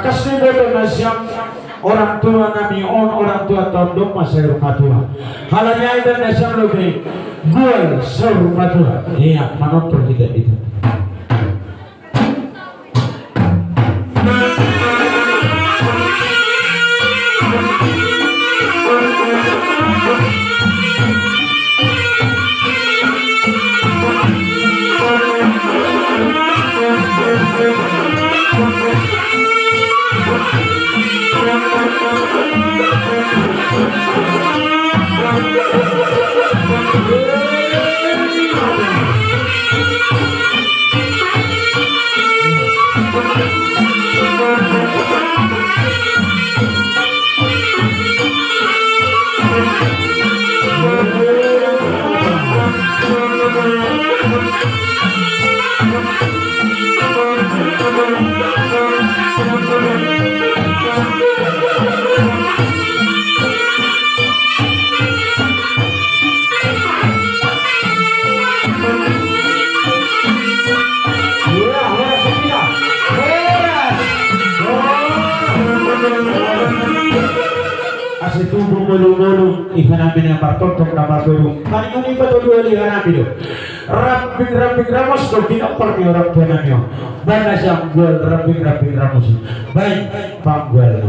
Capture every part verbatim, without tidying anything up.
Kasih bodo nasiam orang tua nami on, orang tua tondong masa rumah tua. Halanya itu nasiam lebih gual serumah tua. Iya, manonton kita itu. Iya, horas, horas. Horas. Ase tubu ngolu-ngolu, iha nami na martonton na marboru. Mani ngoni patolu ali iha nami do. Rambing-rambing ramos do, kinompar ni orang tua nami o. Bana siam gual rambing-rambing ramos. Baik, panggual.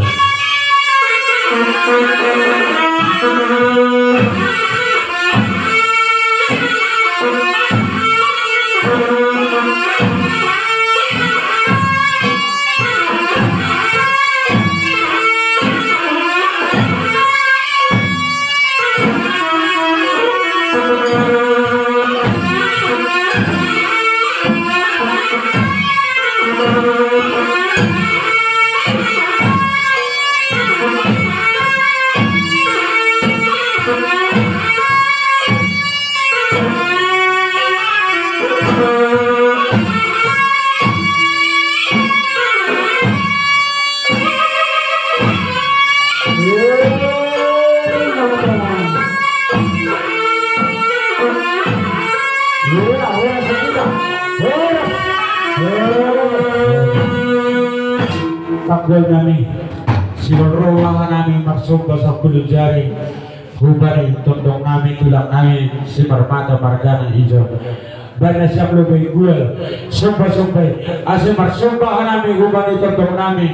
Panggual nami, si roha nami marsomba sapuluh jari. Hubani tondong nami, tulang nami, si marmata margana ijo. Bana siam lobi gual, somba-somba i. Ase marsomba hanami hubani tondong nami,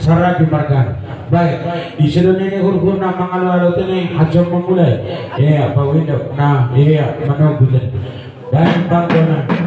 saragi margana. Baik, di sedo nini hurhurna mangalo-alo tene, hajom memulai. Iya, bau indok. Nah, iya, menunggu tene. Dan panggual nami.